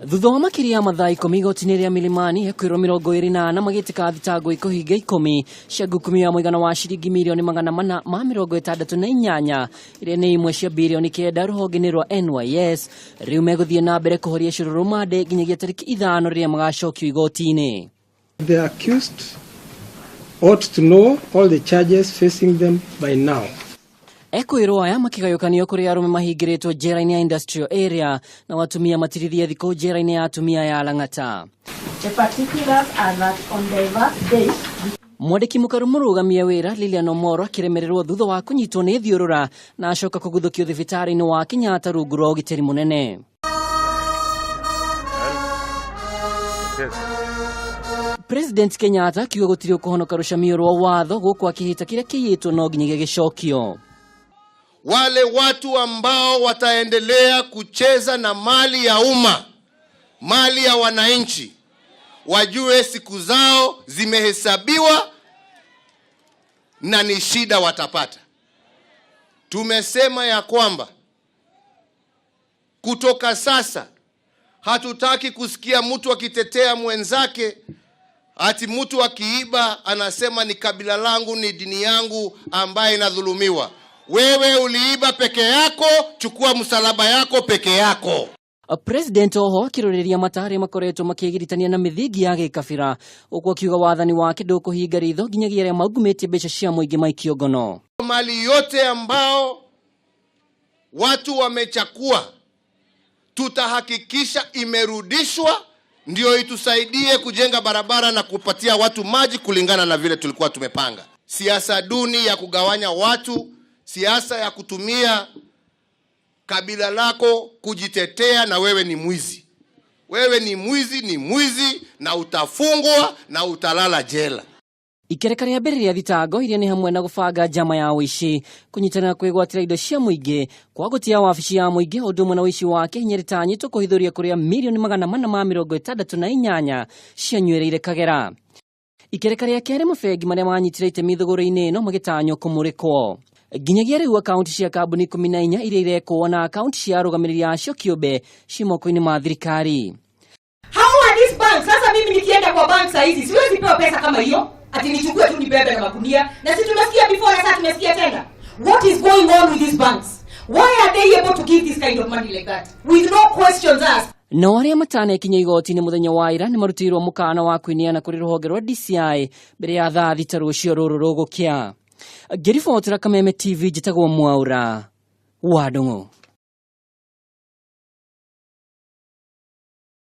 Thutha wa makĩria ya mathaa 10 igoti-inĩ rĩa Milimani, ekwĩrwo 24 magĩtĩka thitango ikũhinga 10 cia ngukumio ya mũigana wa ciringi mirioni 468, iria nĩ imwe cia birioni 9 rũhonge-inĩ rwa NYS. Rĩu megũthiĩ na mbere kũhoria cũrũ rũmande nginyagia tarĩki 5 rĩrĩa magacokio igoti-inĩ. The accused ought to know all the charges facing them by now. Ekwĩrwo aya makĩgayũkanio kũrĩ arũme mahingĩrĩtwo njera-inĩ ya industrial area na atumia matirithie thikũ njera-inĩ ya atumia ya Lang'ata. The particulars are that on diverse days Mwandĩki mũkaru mũrũgamia wĩra Lilian Omoro akĩremererwo thutha wa kũnyitwo nĩ thiũrũra na acoka kũguthũkio thibitarĩ-inĩ wa Kenyatta rungu rwa ũgitĩri mũnene. President Kenyatta akiuga gũtirĩ ũkũhonoka rũcamio rwa watho gũkũ akĩhĩta kĩrĩa kĩiyĩtwo no nginyagia gĩcokio. Wale watu ambao wataendelea kucheza na mali ya umma, mali ya wananchi, wajue siku zao zimehesabiwa na ni shida watapata. Tumesema ya kwamba kutoka sasa hatutaki kusikia mtu akitetea mwenzake, ati mtu akiiba anasema ni kabila langu, ni dini yangu ambaye inadhulumiwa. Wewe uliiba peke yako, chukua msalaba yako peke yako. President oho akĩrũrĩria mata arĩa makoretwo makĩgiritania na mĩthingi ya gĩkabira, ũguo akiuga wathani wake ndũkũhinga ritho nginyagia arĩa maungumĩtie mbeca cia mũingĩ maikio ngono. Mali yote ambao watu wamechakua tutahakikisha imerudishwa, ndio itusaidie kujenga barabara na kupatia watu maji kulingana na vile tulikuwa tumepanga. Siasa duni ya kugawanya watu, siasa ya kutumia kabila lako kujitetea, na wewe ni mwizi. Wewe ni mwizi, ni mwizi na utafungwa na utalala jela. Ikereka rĩa mbere rĩa thitango iria nĩ hamwe na gũbanga njama ya ũici, kũnyitanĩra kwĩgwatĩra indo cia mũingĩ, kwaga gũtĩa wabici ya mũingĩ, ũndũ ũmwe na ũici wa kĩhinya rĩtanyĩtwo kũhithũria kũrĩa mirioni 468 cianyuĩrĩire Kagera. Ikereka rĩa kerĩ, mabengi marĩa manyitire itemi thũgũrĩ-inĩ ĩno magĩtanywo kũmũrĩkwo. Nginyagia rĩu akaunti cia kambuni 14 iria irekwo na akaunti cia arũgamĩrĩri acio kĩũmbe ci moko-inĩ ma thirikari. How are these banks? Sasa mimi nikienda kwa bank saa hizi siwezi pewa pesa kama hiyo, ati nichukue tu nibebe na magunia. Na si tumesikia before na sasa tumesikia tena. What is going on with these banks? Why are they able to give this kind of money like that with no questions asked? Nao arĩa matanekinya igoti-inĩ mũthenya wa ira nĩmarutĩirwo mũkana wa kwĩneana kũrĩ rũhonge rwa DCI mbere ya thaa 6 rũciũ rũrũ rũgũkĩa. Ngĩribotera Kameme TV, njĩtagwo Mwaura wa Ndung'u.